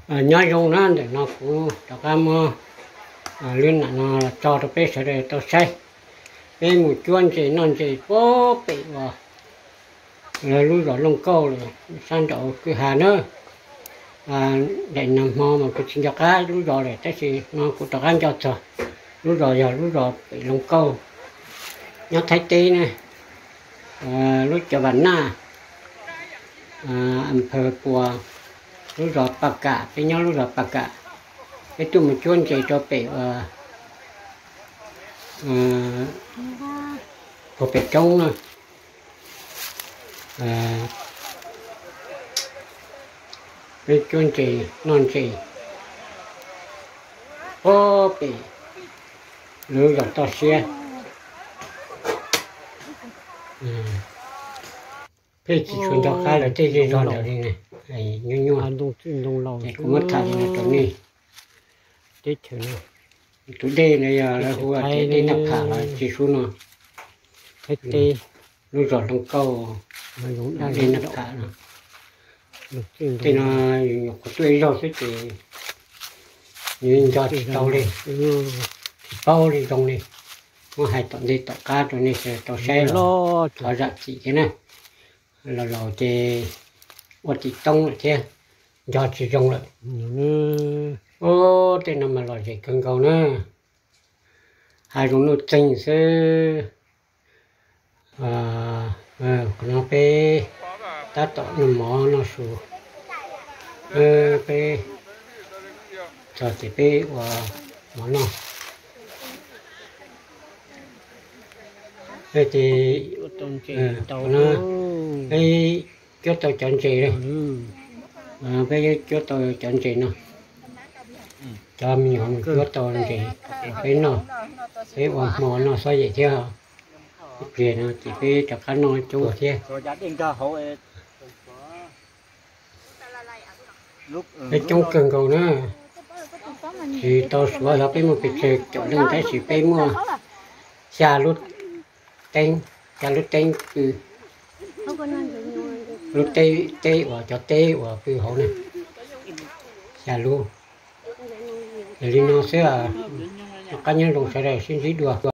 Nyob zoo na, ntawm no kuv rov qab muab lub nam no los tso rau peb sawv daws tau saib. Peb mus cuab ntses noj ntses puag pem uas lawv lub zos Looj Kauj lawm sab nraum kwj ha na. Daim nag hmo mas kuv tsis nco qab lub zos lawm, tab sis no kuv rov qab nco txog lub zos, yog lub zos pem Looj Kauj, nyob Thaib teb na, lub cov Vam Naj, Am Phaw Puas, lub zos Pas Kam, peb nyob lub zos Pas Kam. Peb tuaj mus cuab ntses rau pem uas puag pem roob na. Peb cuab ntses noj ntses puag pem lub zos toj siab. Peb tsis tshua nco qab lawv tej zej zog ntawd li na, nyuaj nyuaj. Es kuv muab tham li no rau nej. Tus dej no yog lawv hu ua dej Naj Pham los tsis sub no. Lub zos Looj Kauj, dej Naj Pham no. Tej no nyuam qhuav tuaj ib zaug xwb ces nws nco tsis tau li, tsis paub li zoo li. Muab hais tom ntej tom qab rau nej sawv daws tau saib los thov zam txim thiab na. Los laus ces ua tim toob lawm thiab, nco tsis zoo lawm. Ub, tej no mas lom zem kawg nkaus na. Hav zoov nuj txeeg xwb. Qhov no peb tab tom noj mov noj su, peb txog ces peb ua mov noj. Ces peb cuab tau cov ntses, peb cuab tau cov ntses no, cov me nyuam mus cuab tau ntses peb noj, peb ua hmo noj xob yem thiab. Ib pliag no ces peb rov qab noj coob thiab. Peb coob kawg nkaus na, tsis tau suav xyov peb muaj pes tsawg caum leej tab sis peb muaj xya lub teeb, xya lub teeb pw, lub teb, teb uas cov teb uas pw hauv na, xya lub. Yog li no xwb, rov qab nyob zoo sawv daws sib ntsib dua.